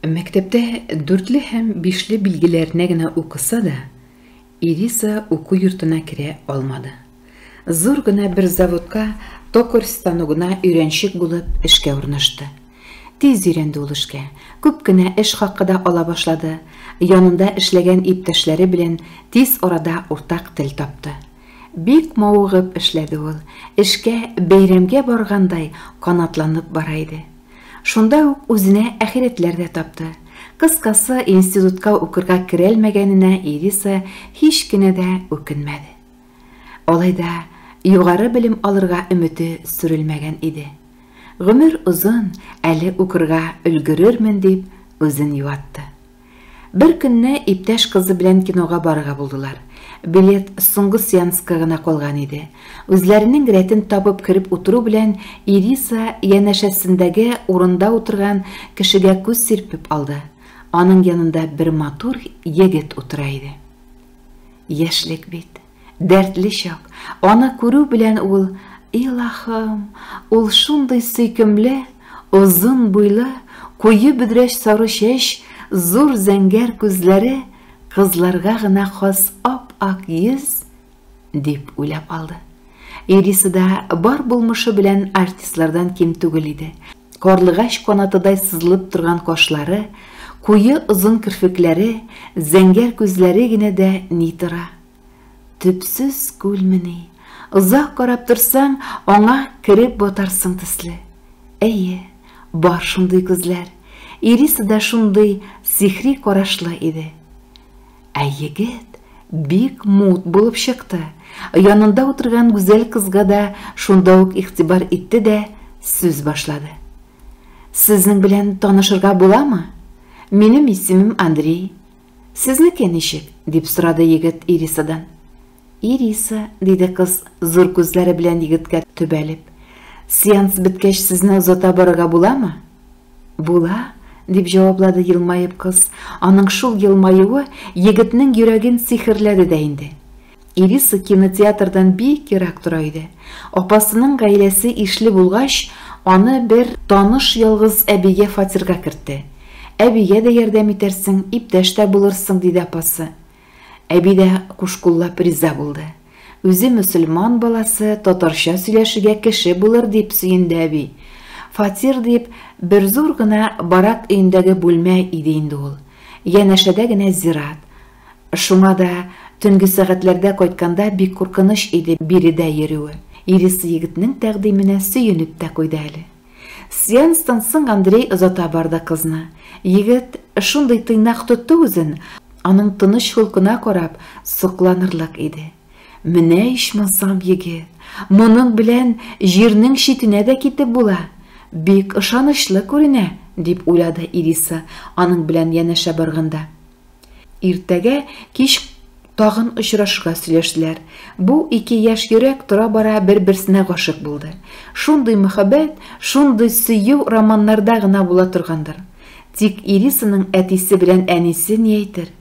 Мәктәптә дүртле һәм бишле билгеләренә генә укыса да, Ириса уку йортына керә алмады. Зур гына бер заводка токарь станогына өйрәнчек булып эшкә урнашты. Тиз өйрәнде ул эшкә, күп кенә эш хакы да ала башлады, янында эшләгән иптәшләре белән тиз арада уртак тел тапты. Бик мавыгып эшләде ул, эшкә бәйрәмгә баргандай канатланып бара иде. Шунда ук үзенә әхирәтләр дә тапты. Кыскасы, институтка укырга керәлмәгәненә Ириса һич кенә дә үкенмәде. Алай да югары белем алырга өмете сүрелмәгән иде. Гомер озын, әле укырга өлгерермен дип үзен юатты. Бер көнне иптәш кызы белән кинога барырга булдылар. Билет соңгы сеанска гына калган иде. Үзләренең рәтен табып кереп утыру белән Ириса янәшәсендәге урында утырган кешегә күз сирпеп алды. Аның янында бер матур егет утыра иде. Яшьлек бит. Дәртле чак. Аны күрү белән ул, Илаһым, ул шундый сөйкемле, озын буйлы, куе бөдрәч сары чәч, зур зәңгәр күзләре, кызларга гына хас ап-ак йөз, дип уйлап алды. Ириса да бар булмышы белән артистлардан ким түгел иде. Карлыгач канатыдай сызылып торган кашлары, куе озын керфекләре, зәңгәр күзләре генә дә ни тора. Төпсез күлмени? Озак карап торсаң, аңа кереп батарсың төсле. Әйе, бар шундый күзләр. Ириса да шундый сихри карашлы иде. Ә егет бик мут булып чыкты. Янында утырган гүзәл кызга да шунда ук игътибар итте дә сүз башлады. Сезнең белән танышырга буламы? Минем исемем Андрей. Сезнеке ничек? дип сорады егет Ирисадан. Ириса, диде кыз, зур күзләре белән егеткә төбәлеп. Сеанс беткәч сезне озата барырга буламы? Була, дип җаваплады елмаеп кыз. Аның шул елмаюы егетнең йөрәген сихерләде дә инде. Ириса кинотеатрдан бик ерак тора иде. Апасының гаиләсе ишле булгач, аны бер таныш ялгыз әбигә фатирга кертте. Әбигә дә ярдәм итәрсең, иптәш тә булырсың, диде апасы. Әби дә кушкуллап риза булды. Үзе мөселман баласы, татарча сөйләшергә кеше булыр дип сөенде әби. Фатир дип, бер зур гына барак өендәге бүлмә иде инде ул. Янәшәдә генә зират. Шуңа да төнге сәгатьләрдә кайтканда бик куркыныч иде биредә йөрүе. Ириса егетнең тәкъдименә сөенеп тә куйды әле. Сеанстан соң Андрей озата барды кызны. Егет шундый тыйнак тотты үзен, аның тыныч холкына карап, сокланырлык иде. Менә ичмасам егет, моның белән җирнең читенә дә китеп була. Бик ышанычлы күренә, дип уйлады Ириса аның белән янәшә барганда. Иртәгә кич тагын очрашырга сөйләштеләр. Бу ике яшь йөрәк тора-бара бер-берсенә гашыйк булды. Шундый мәхәббәт, шундый сөю романнарда гына була торгандыр. Тик Ирисаның әтисе белән әнисе ни әйтер?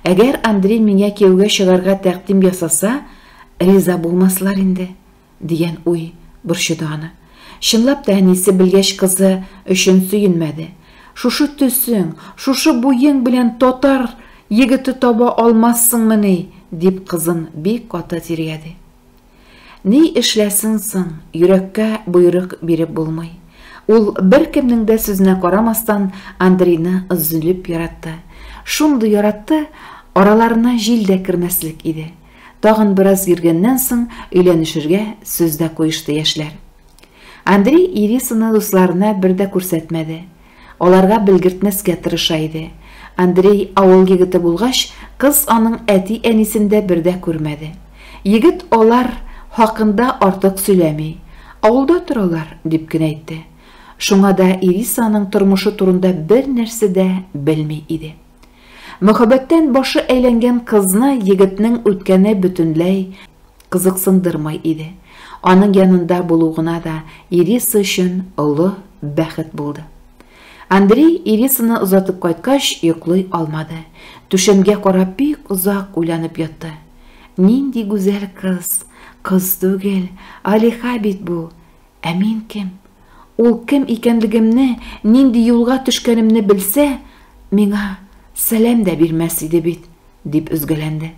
Әгәр Андрей миңа кияүгә чыгарга тәкъдим ясаса, риза булмаслар инде. Дигән уй борчыды аны. Чынлап та әнисе белгәч кызы өчен сөенмәде. Шушы төсең, шушы буең белән татар егете таба алмассыңмыни, дип кызын бик каты тиргәде. Ни эшләсен соң, йөрәккә боерык биреп булмый. Ул беркемнең дә сүзенә карамастан Андрейны өзелеп яратты. Шундый яратты, араларына җил дә кермәслек иде. Тагын бераз йөргәннән соң өйләнешергә сүз дә куешты яшьләр. Андрей Ирисаны дусларына бер дә күрсәтмәде. Аларга белгертмәскә тырыша иде. Андрей авыл егете булгач, кыз аның әти-әнисен дә бер дә күрмәде. Егет алар хакында артык сөйләми. Авылда торалар, дип кенә әйтте. Шуңа да Ирисаның тормышы турында бер нәрсә дә белми иде. Мөхәббәттән башы әйләнгән кызны егетнең үткәне бөтенләй кызыксындырмый иде. Аның янында булу гына да Ириса өчен олы бәхет булды. Андрей Ирисаны озатып кайткач йоклый алмады. Түшәмгә карап бик озак уйланып ятты. Нинди гүзәл кыз! Кыз түгел, Алиха бит бу. Ә мин кем? Ул кем икәнлегемне, нинди юлга төшкәнемне белсә, Миңа сәлам дә бирмәс иде бит, дип өзгәләнде.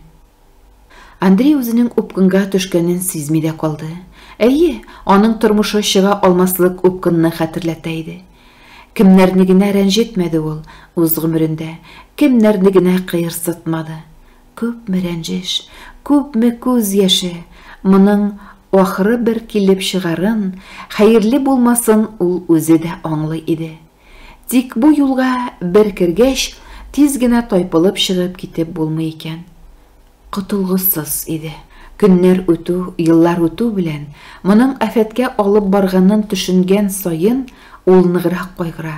Андрей үзенең упкынга төшкәнен сизми дә калды. Әйе, аның тормышы чыга алмаслык упкынны хәтерләтә иде. Кемнәрне генә рәнҗетмәде ул үз гомерендә, кемнәрне генә кыерсытмады. Күпме рәнҗеш, күпме күз яше, моның ахыры бер килеп чыгарын, хәерле булмасын ул үзе дә аңлый иде. Тик бу юлга бер кергәч, тиз генә тайпылып чыгып китеп булмый икән. Котылгысыз иде. Көннәр үтү, еллар үтү белән, моның афәткә алып барганын төшенгән саен ул ныграк кайгыра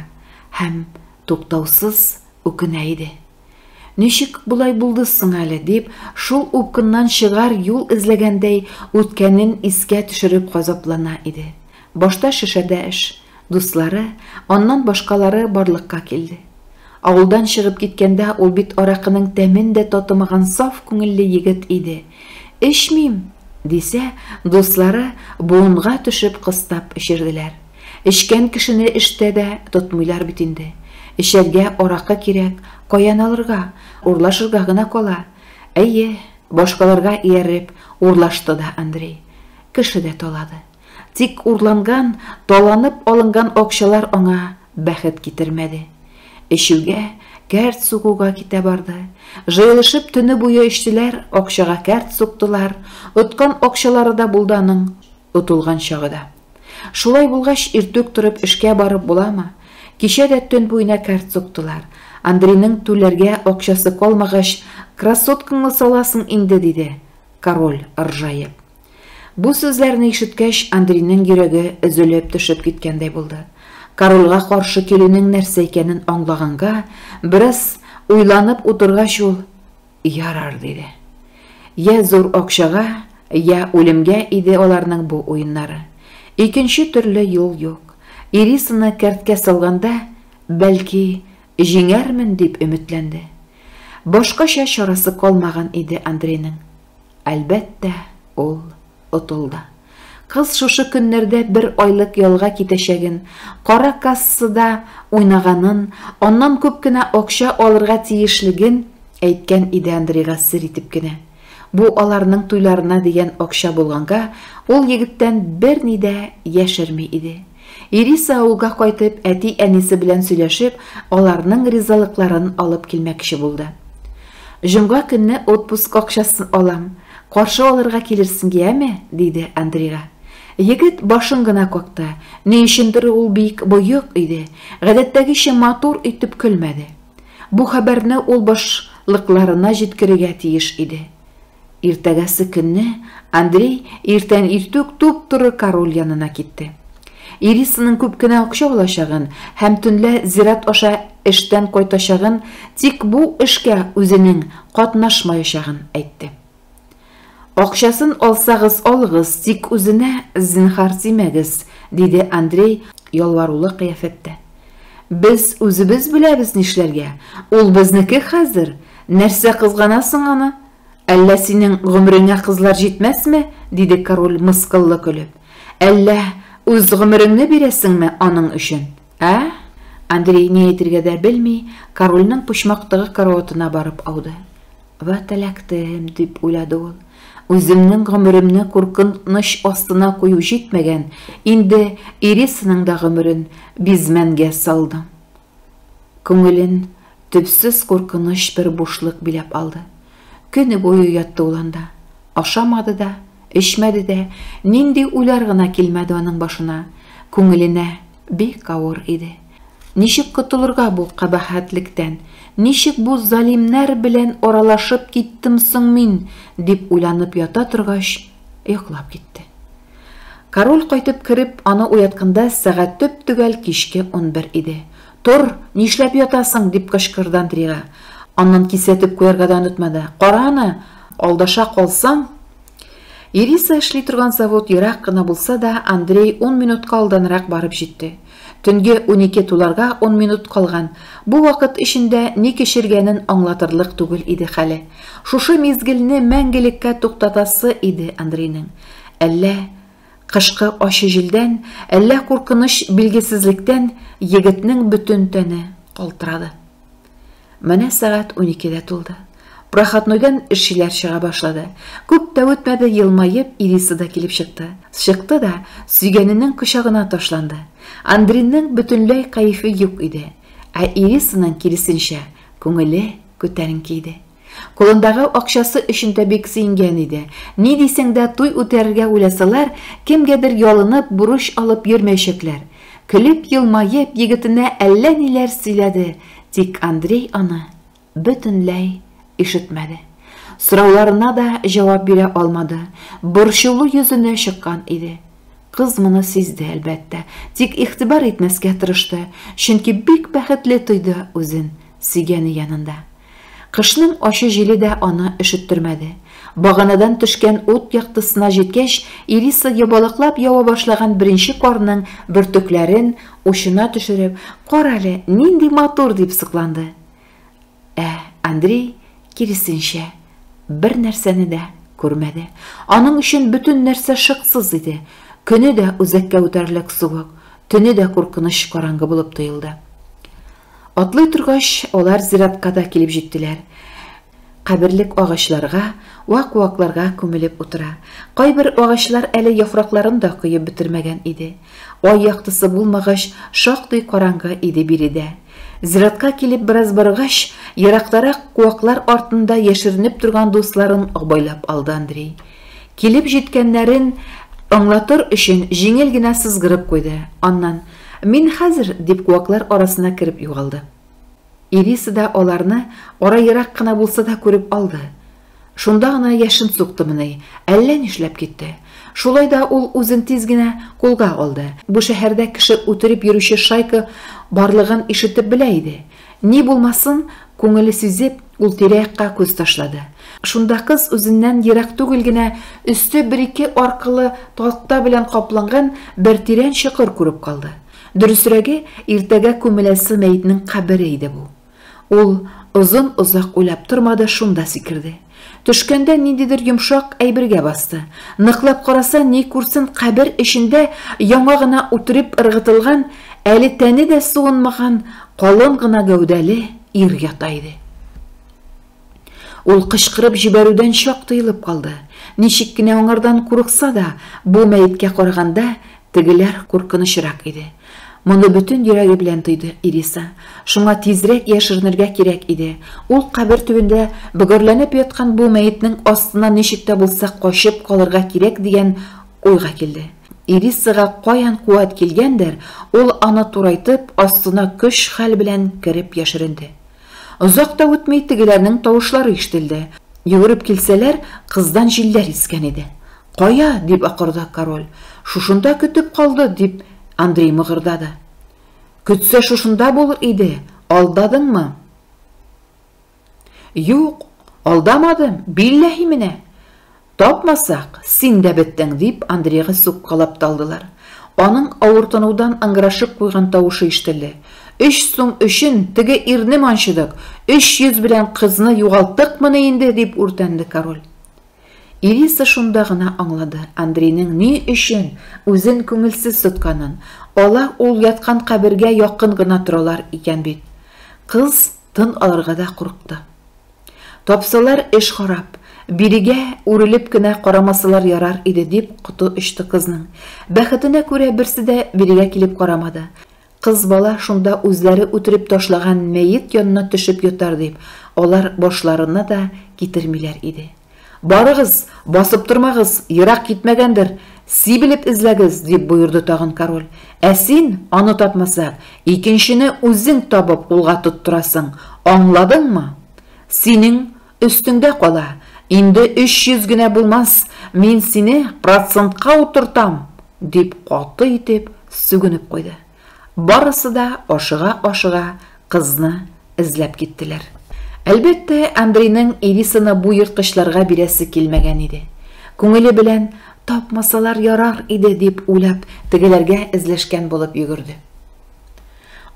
һәм туктаусыз үкенә иде. Ничек болай булды соң әле, дип, шул упкыннан чыгар юл эзләгәндәй, үткәнен искә төшереп газаплана иде. Башта шешәдә эш, дуслары, аннан башкалары барлыкка килде. Авылдан чыгып киткәндә ул бит аракының тәмен дә татымаган саф күңелле егет иде. Эчмим, дисә, дуслары буынга төшеп кыстап эчерделәр. Эчкән кешене эштә дә тотмыйлар бит инде. Эчәргә аракы кирәк, каян алырга, урлашырга гына кала. Әйе, башкаларга ияреп урлашты да Андрей. Кеше дә талады. Тик урланган, таланып алынган акчалар аңа бәхет китермәде. Эчүгә, кәрт сугуга китә барды. Җыелышып төне буе эчтеләр, акчага кәрт суктылар. Откан акчалары да булды аның, отылган чагы да. Шулай булгач, иртүк торып эшкә барып буламы? Кичә дә төн буена кәрт суктылар. Андрейның түләргә акчасы калмагач, красоткаңны саласың инде, диде король ыржаеп. Бу сүзләрне ишеткәч, Андрейның йөрәге өзелеп төшеп киткәндәй булды. Корольгә каршы килүнең нәрсә икәнен аңлаганга, бераз уйланып утыргач ул, ярар, диде. Я зур акчага, я үлемгә иде аларның бу уеннары. Икенче төрле юл юк. Ирисаны кәрткә салганда, бәлки, җиңәрмен дип өметләнде. Башкача чарасы калмаган иде Андрейның. Әлбәттә, ул отылды. Кыз шушы көннәрдә бер айлык ялга китәчәген, кара кассада уйнаганын, аннан күп кенә акча алырга тиешлеген әйткән иде Андрейга сер итеп кенә. Бу аларның туйларына дигән акча булганга, ул егеттән берни дә яшерми иде. Ириса авылга кайтып, әти-әнисе белән сөйләшеп, аларның ризалыкларын алып килмәкче булды. Җомга көнне отпуск акчасын алам, каршы алырга килерсең, яме? диде Андрейга. Егет башын гына какты. Ни өчендер ул бик боек иде. Гадәттәгечә матур итеп көлмәде. Бу хәбәрне ул башлыкларына җиткерергә тиеш иде. Иртәгәсе көнне Андрей иртән иртүк туп-туры король янына китте. Ирисаның күп кенә акча алачагын һәм төнлә зират аша эштән кайтачагын, тик бу эшкә үзенең катнашмаячагын әйтте. Акчасын алсагыз алыгыз, тик үзенә зинһар тимәгез, диде Андрей ялварулы кыяфәттә. Без үзебез беләбез нишләргә. Ул безнеке хәзер. Нәрсә кызганасың аны? Әллә синең гомереңә кызлар җитмәсме? диде король мыскыллы көлеп. Әллә үз гомереңне бирәсеңме аның өчен? Ә? Андрей ни әйтергә дә белми, корольнең почмактагы караватына барып ауды. Ват эләктем, дип уйлады ул. Үземнең гомеремне куркыныч астына кую җитмәгән, инде Ирисаның да гомерен бизмәнгә салдым. Күңелен төпсез куркыныч бер бушлык биләп алды. Көне буе ятты ул анда. Ашамады да, эчмәде дә, нинди уйлар гына килмәде аның башына. Күңеленә бик авыр иде. Ничек котылырга бу кабахәтлектән? Ничек бу залимнәр белән аралашып киттем соң мин? дип уйланып ята торгач, йоклап китте. Король кайтып кереп, аны уятканда сәгать төп-төгәл кичке 11 иде. Тор, нишләп ятасың? дип кычкырды Андрейга. Аннан кисәтеп куярга да онытмады. Кара аны, алдаша калсаң. Ириса эшли торган завод ерак кына булса да, Андрей 10 минутка алданрак барып җитте. Төнге 12 туларга 10 минут калган. Бу вакыт эчендә ни кичергәнен аңлатырлык түгел иде хәле. Шушы мизгелне мәңгелеккә туктатасы иде Андрейның. Әллә кышкы ачы җилдән, әллә куркыныч билгесезлектән егетнең бөтен тәне калтырады. Менә сәгать 12 дә тулды. Проходнойдан эшчеләр чыга башлады. Күп тә үтмәде, елмаеп, Ириса да килеп чыкты. Чыкты да, сөйгәненең кочагына ташланды. Андрейның бөтенләй кәефе юк иде. Ә Ирисаның, киресенчә, күңеле күтәренке иде. Кулындагы акчасы өчен дә бик сөенгән иде. Ни дисәң дә, туй үтәрергә уйласалар, кемгәдер ялынып, бурыч алып йөрмәячәкләр. Көлеп-елмаеп, егетенә әллә ниләр сөйләде, тик Андрей аны бөтенләй ишетмәде. Сорауларына да җавап бирә алмады, борчулы йөзенә чыккан иде. Кыз моны сизде, әлбәттә, тик игътибар итмәскә тырышты, чөнки бик бәхетле тойды үзен сөйгәне янында. Кышның ачы җиле дә аны өшеттермәде. Баганадан төшкән ут яктысына җиткәч, Ириса ябалаклап ява башлаган беренче карның бөртекләрен учына төшереп, Карале, нинди матур! дип сокланды. Ә Андрей, киресенчә, бер нәрсәне дә күрмәде. Аның өчен бөтен нәрсә шыксыз иде. Көне дә үзәккә үтәрлек суык, төне дә куркыныч караңгы булып тоелды. Атлый торгач, алар зиратка да килеп җиттеләр. Каберлек агачларга, вак куакларга күмелеп утыра. Кайбер агачлар әле яфракларын да коеп бетермәгән иде. Ай яктысы булмагач, шактый караңгы иде биредә. Зиратка килеп бераз баргач, ерактарак куаклар артында яшеренеп торган дусларын абайлап алды Андрей. Килеп җиткәннәрен аңлатыр өчен җиңел генә сызгырып куйды. Аннан, Мин хәзер, дип куаклар арасына кереп югалды. Ириса да аларны ара ерак кына булса да күреп алды. Шунда гына яшен суктымыни, әллә нишләп китте. Шулай да ул үзен тиз генә кулга алды. Бу шәһәрдә кеше үтереп йөрүче шайка барлыгын ишетеп белә иде. Ни булмасын, күңеле сизеп, ул тирә-якка күз ташлады. Шунда кыз үзеннән ерак түгел генә өсте бер-ике аркылы такта белән капланган бер тирән чокыр күреп калды. Дөресрәге, иртәгә күмеләсе мәетнең кабере иде бу. Ул озын-озак уйлап тормады, шунда сикерде. Төшкәндә ниндидер йомшак әйбергә басты. Ныклап караса, ни күрсен, кабер эчендә яңа гына үтереп ыргытылган, әле тәне дә суынмаган, калын гына гәүдәле ир ята иде. Ул кычкырып җибәрүдән чак тыелып калды. Ничек кенә аңардан курыкса да, бу мәеткә караганда тегеләр куркынычрак иде. Моны бөтен йөрәге белән тойды Ириса. Шуңа тизрәк яшеренергә кирәк иде. Ул кабер төбендә бөгәрләнеп яткан бу мәетнең астына ничек тә булса качып калырга кирәк дигән уйга килде. Ирисага каян куәт килгәндер, ул аны турайтып, астына көч-хәл белән кереп яшеренде. Озак та үтми тегеләрнең тавышлары ишетелде. Йөгереп килсәләр, кыздан җилләр искән иде. Кая? дип акырды король. Шушында көтеп калды, дип Андрей мыгырдады. Көтсә шушында булыр иде. Алдадыңмы? Юк, алдамадым, билләһи менә. Тапмасак, син дә беттең, дип Андрейга суккалап та алдылар. Аның авыртынудан ыңгырашып куйган тавышы ишетелде. Өч сум өчен теге ирне манчыдык, 300 белән кызны югалттыкмыни инде, дип үртәнде король. Ириса шунда гына аңлады Андрейның ни өчен үзен күңелсез тотканын. Алар ул яткан кабергә якын гына торалар икән бит. Кыз тын алырга да курыкты. Тапсалар, эш харап. Бирегә үрелеп кенә карамасалар ярар иде, дип коты очты кызның. Бәхетенә күрә берсе дә бирегә килеп карамады. Кыз бала шунда үзләре үтереп ташлаган мәет янына төшеп ятар дип, алар башларына да китермиләр иде. Барыгыз, басып тормагыз, ерак китмәгәндер, сибелеп эзләгез, дип боерды тагын король. Ә син, аны тапмасак, икенчене үзең табып кулга тоттырасың, аңладыңмы? Синең өстеңдә кала, инде 300 генә булмас, мин сине процентка утыртам, дип каты итеп сүгенеп куйды. Барысы да ашыга-ашыга кызны эзләп киттеләр. Әлбәттә, Андрейның Ирисаны бу ерткычларга бирәсе килмәгән иде. Күңеле белән тапмасалар ярар иде дип уйлап, тегеләргә эзләшкән булып йөгерде.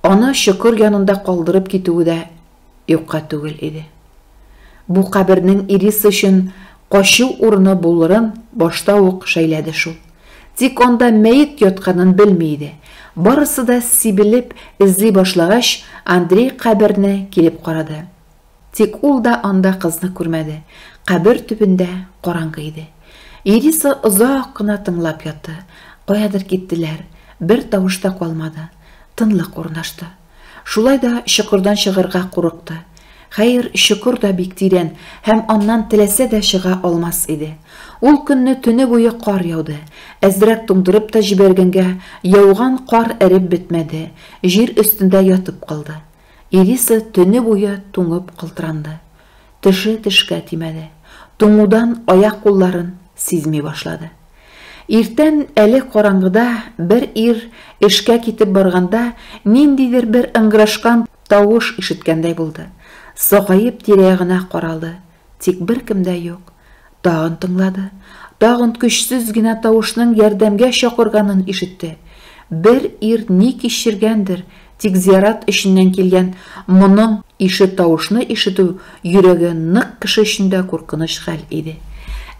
Аны чокыр янында калдырып китүе дә юкка түгел иде. Бу кабернең Ириса өчен качу урыны булырын башта ук шәйләде шул. Тик анда мәет ятканын белми иде. Барысы да сибелеп эзли башлагач, Андрей каберне килеп карады. Тик ул да анда кызны күрмәде. Кабер төбендә караңгы иде. Ириса озак кына тыңлап ятты. Каядыр киттеләр. Бер тавыш та калмады. Тынлык урнашты. Шулай да чокырдан чыгарга курыкты. Хәер, чокыр да бик тирән һәм аннан теләсә дә чыга алмас иде. Ул көнне төне буе кар яуды. Әзрәк туңдырып та җибәргәнгә, яуган кар эреп бетмәде, җир өстендә ятып калды. Ириса төне буе туңып калтыранды. Теше тешкә тимәде. Туңудан аяк-кулларын сизми башлады. Иртән әле караңгыда бер ир эшкә китеп барганда ниндидер бер ыңгырашкан тавыш ишеткәндәй булды. Сагаеп тирә-ягына каралды, тик беркем дә юк. Тагын тыңлады. Тагын көчсез генә тавышның ярдәмгә чакырганын ишетте. Бер ир ни кичергәндер, тик зиярат эченнән килгән моның ише тавышны ишетү йөрәге нык кеше өчен дә куркыныч хәл иде.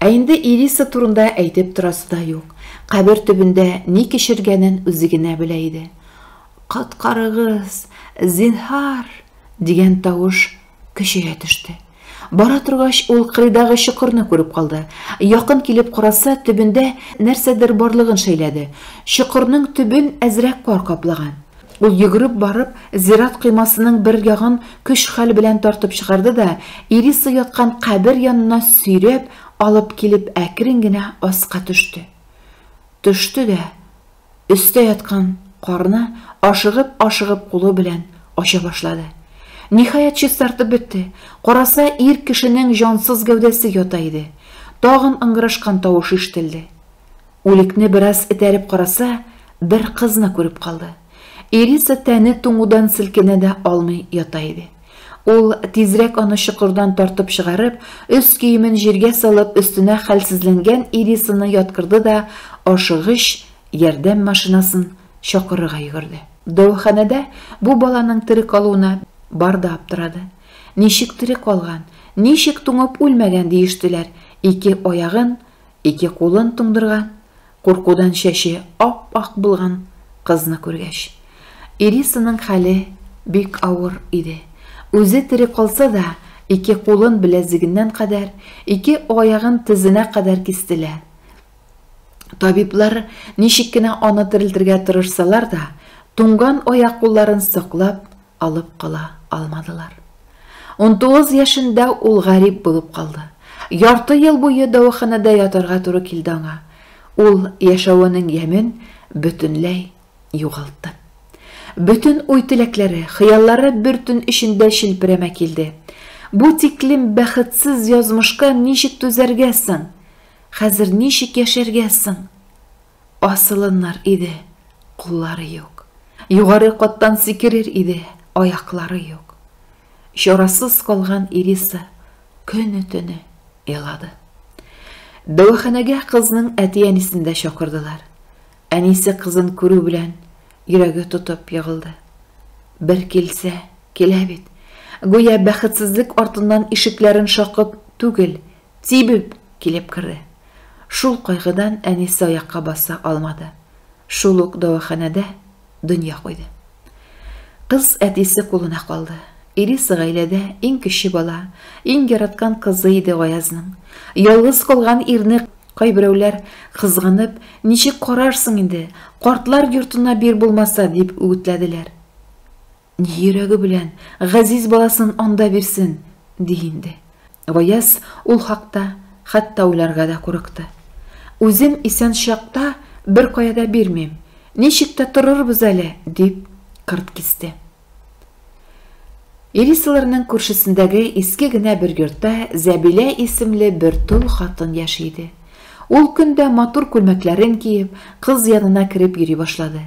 Ә инде Ириса турында әйтеп торасы да юк. Кабер төбендә ни кичергәнен үзе генә белә иде. Коткарыгыз, зинһар! Дигән тавыш көчәя төште. Бара торгач, ул кырыйдагы чокырны күреп калды. Якын килеп караса, төбендә нәрсәдер барлыгын шәйләде. Чокырның төбен әзрәк кар каплаган. Ул йөгереп барып, зират коймасының бер ягын көч-хәл белән тартып чыгарды да, Ириса яткан кабер янына сөйрәп алып килеп, әкрен генә аска төште. Төште дә, өстә яткан карны ашыгып-ашыгып кулы белән ача башлады. Ниһаять, чистартып бетте. Караса, ир кешенең җансыз гәүдәсе ята иде. Тагын ыңгырашкан тавыш ишетелде. Үлекне бераз этәреп караса, бер кызны күреп калды. Ириса тәне туңудан селкенә дә алмый ята иде. Ул тизрәк аны чокырдан тартып чыгарып, өс киемен җиргә салып, өстенә хәлсезләнгән Ирисаны яткырды да ашыгыч ярдәм машинасын чакырырга йөгерде. Дәваханәдә бу баланың тере калуына бар да аптырады. Ничек тере калган, ничек туңып үлмәгән диештеләр. Ике аягын, ике кулын туңдырган, куркудан чәче ап-ак булган кызны күргәч. Ирисаның хәле бик авыр иде. Үзе тере калса да, ике кулын беләзегеннән кадәр, ике аягын тезенә кадәр кистеләр. Табиблар ничек кенә аны терелтергә тырышсалар да, туңган аяк-кулларын саклап алып кала алмадылар. 19 яшендә ул гарип булып калды. Ярты ел буе дәваханәдә ятарга туры килде аңа. Ул яшәвенең ямен бөтенләй югалтты. Бөтен уй-теләкләре, хыяллары бер төн эчендә челперәмә килде. Бу тиклем бәхетсез язмышка ничек түзәргә соң? Хәзер ничек яшәргә соң? Асылыныр иде, куллары юк. Югары каттан сикерер иде, аяклары юк. Чарасыз калган Ириса көне-төне елады. Дәваханәгә кызның әти-әнисен дә чакырдылар. Әнисе кызын күрү белән йөрәге тотып егылды. Бер килсә, килә бит. Гүя бәхетсезлек артыннан ишекләрен шакып түгел, тибеп килеп керде. Шул кайгыдан әнисе аякка баса алмады. Шул ук дәваханәдә дөнья куйды. Кыз әтисе кулына калды. Ириса гаиләдә иң кече бала, иң яраткан кызы иде Гаязның. Ялгыз калган ирне кайберәүләр кызганып, ничек карарсың инде, картлар йортына бир булмаса, дип үгетләделәр. Ни йөрәге белән газиз баласын анда бирсен, ди инде. Гаяз ул хакта хәтта уйларга да курыкты. Үзем исән чакта беркая да бирмим, ничек тә торырбыз әле, дип кырт кисте. Ирисаларның күршесендәге иске генә бер йортта Зәбилә исемле бер тол хатын яши иде. Ул көн дә матур күлмәкләрен киеп, кыз янына кереп йөри башлады.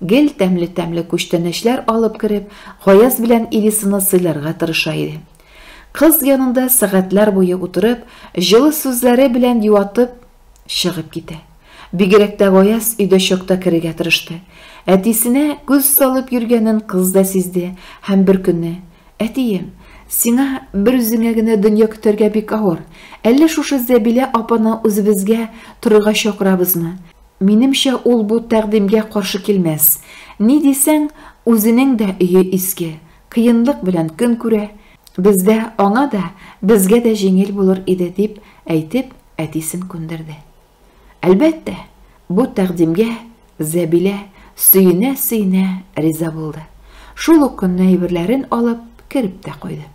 Гел тәмле-тәмле күчтәнәчләр алып кереп, Гаяз белән Ирисаны сыйларга тырыша иде. Кыз янында сәгатьләр буе утырып, җылы сүзләре белән юатып чыгып китә. Бигрәк тә Гаяз өйдә чакта керергә тырышты. Әтисенә күз салып йөргәнен кыз да сизде һәм бер көнне, Әтием, сиңа бер үзеңә генә дөнья көтәргә бик авыр. Әллә шушы Зәбилә апаны үзебезгә торырга чакырабызмы? Минемчә, ул бу тәкъдимгә каршы килмәс. Ни дисәң, үзенең дә өе иске, кыенлык белән көн күрә, бездә аңа да, безгә дә җиңел булыр иде, дип әйтеп, әтисен күндерде. Әлбәттә, бу тәкъдимгә Зәбилә сөенә-сөенә риза булды. Шул ук көнне әйберләрен алып кереп тә куйды.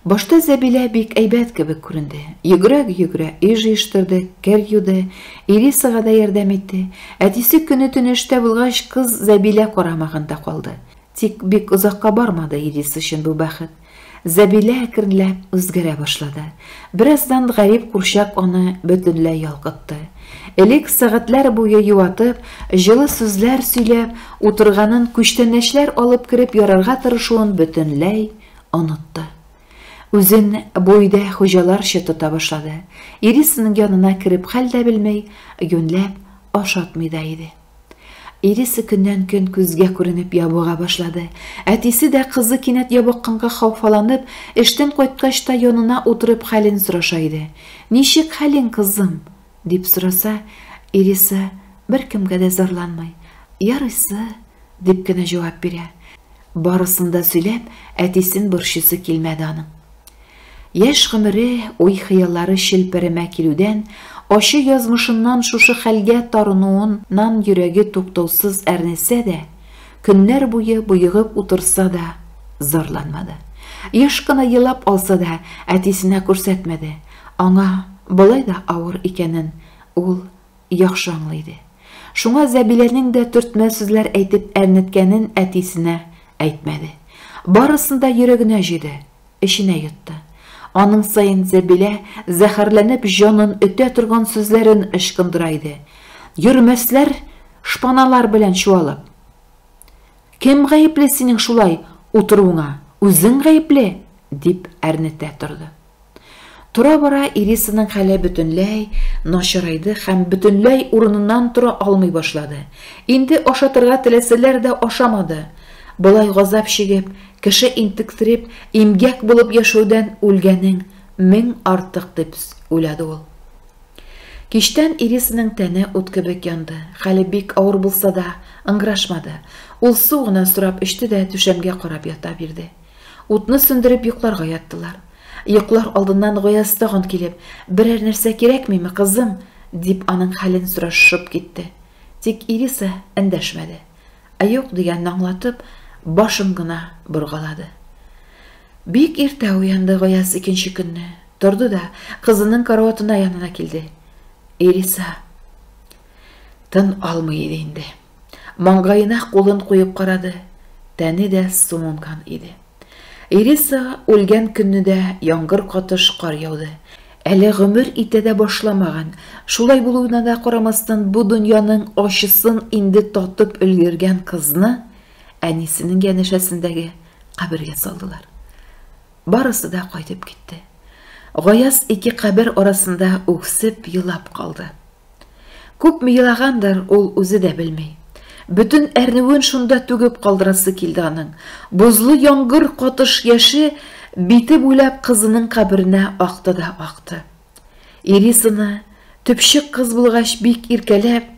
Башта Зәбилә бик әйбәт кебек күренде. Йөгерә-йөгерә өй җыештырды, кер юды, Ирисага да ярдәм итте. Әтисе көне-төне эштә булгач, кыз Зәбилә карамагында калды. Тик бик озакка бармады Ириса өчен бу бәхет. Зәбилә әкренләп үзгәрә башлады. Бераздан гарип курчак аны бөтенләй ялкытты. Элек сәгатьләр буе юатып, җылы сүзләр сөйләп утырганын күчтәнәчләр алып кереп ярарга тырышуын бөтенләй онытты. Үзен бу өйдә хуҗаларча тота башлады. Ирисының янына кереп хәл дә белмей, юньләп ашатмый да иде. Ириса көннән-көн күзгә күренеп ябыга башлады. Әтисе дә кызы кинәт ябыкканга хафаланып, эштән кайткач та янына утырып хәлен сораша иде. Ничек хәлең, кызым? дип сораса, Ириса беркемгә дә зарланмый. Ярыйсы, дип кенә җавап бирә. Барысын да сөйләп, әтисен борчыйсы килмәде аның. Яшь гомере, уй-хыяллары челпәрәмә килүдән, ачы язмышыннан шушы хәлгә тарынуыннан йөрәге туктаусыз әрнесә дә, көннәр буе боегып утырса да, зарланмады. Еш кына елап алса да, әтисенә күрсәтмәде. Аңа болай да авыр икәнен ул яхшы аңлый иде. Шуңа Зәбиләнең дә төртмә сүзләр әйтеп әрнеткәнен әтисенә әйтмәде. Барысын да йөрәгенә җыйды, эченә йотты. Аның саен Зәбилә зәһәрләнеп җанын өтә торган сүзләрен ычкындыра иде. Йөрмәсләр шпаналар белән чуалып. Кем гаепле синең шулай утыруыңа? Үзең гаепле, дип әрнетә торды. Тора-бара Ирисаның хәле бөтенләй начарайды һәм бөтенләй урыныннан тора алмый башлады. Инде ашатырга теләсәләр дә ашамады. Болай газап чигеп, кеше интектереп, имгәк булып яшәүдән үлгәнең мең артык дип уйлады ул. Кичтән Ирисаның тәне ут кебек янды. Хәле бик авыр булса да, ыңгырашмады. Ул су гына сорап эчте дә түшәмгә карап ята бирде. Утны сүндереп йокларга яттылар. Йоклар алдыннан Гаяз тагын килеп, Берәр нәрсә кирәкмиме, кызым? дип аның хәлен сорашып китте. Тик Ириса эндәшмәде. Ә юк дигәнне аңлатып, башын гына боргалады. Бик иртә уянды Гаяз икенче көнне. Торды да кызының караватына янына килде. Ириса тын алмый иде инде. Маңгаена кулын куеп карады, тәне дә суынган иде. Ириса үлгән көнне дә яңгыр катыш кар яуды. Әле гомер итә дә башламаган, шулай булуына да карамастан бу дөньяның ачысын инде татып өлгергән кызны әнисенең янәшәсендәге кабергә салдылар. Барысы да кайтып китте. Гаяз ике кабер арасында үксеп елап калды. Күпме елагандыр, ул үзе дә белми. Бөтен әрнүен шунда түгеп калдырасы килде аның. Бозлы яңгыр катыш яше бите буйлап кызының каберенә акты да акты. Ирисаны төпчек кыз булгач бик иркәләп,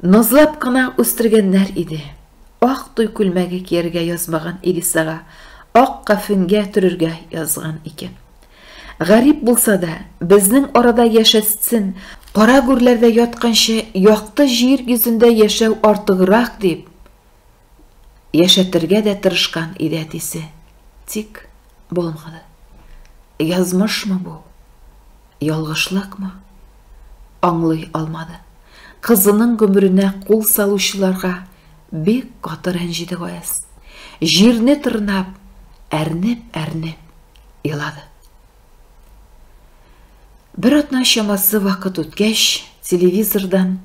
назлап кына үстергәннәр иде. Ак туй күлмәге кияргә язмаган Ирисага ак кафенгә төрергә язган икән. Гарип булса да, безнең арада яшәсен, кара гүрләрдә ятканчы, якты җир йөзендә яшәү артыграк дип, яшәтергә дә тырышкан иде әтисе. Тик булмады. Язмышмы бу? Ялгышлыкмы? Аңлый алмады. Кызының гомеренә кул салучыларга бик каты рәнҗиде Гаяз. Җирне тырнап, әрнеп-әрнеп елады. Бер атна чамасы вакыт үткәч, телевизордан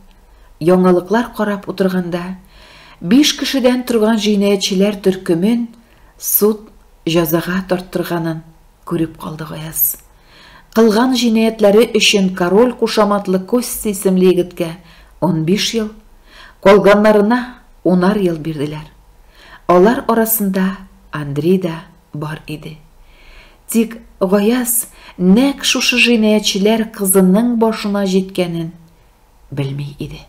яңалыклар карап утырганда, биш кешедән торган җинаятьчеләр төркемен суд җәзага тарттырганын күреп калды Гаяз. Кылган җинаятьләре өчен Король кушаматлы Костя исемле егеткә 15 ел, калганнарына унар ел бирделәр. Алар арасында Андрей да бар иде. Тик Гаяз нәкъ шушы җинаятьчеләр кызының башына җиткәнен белми иде.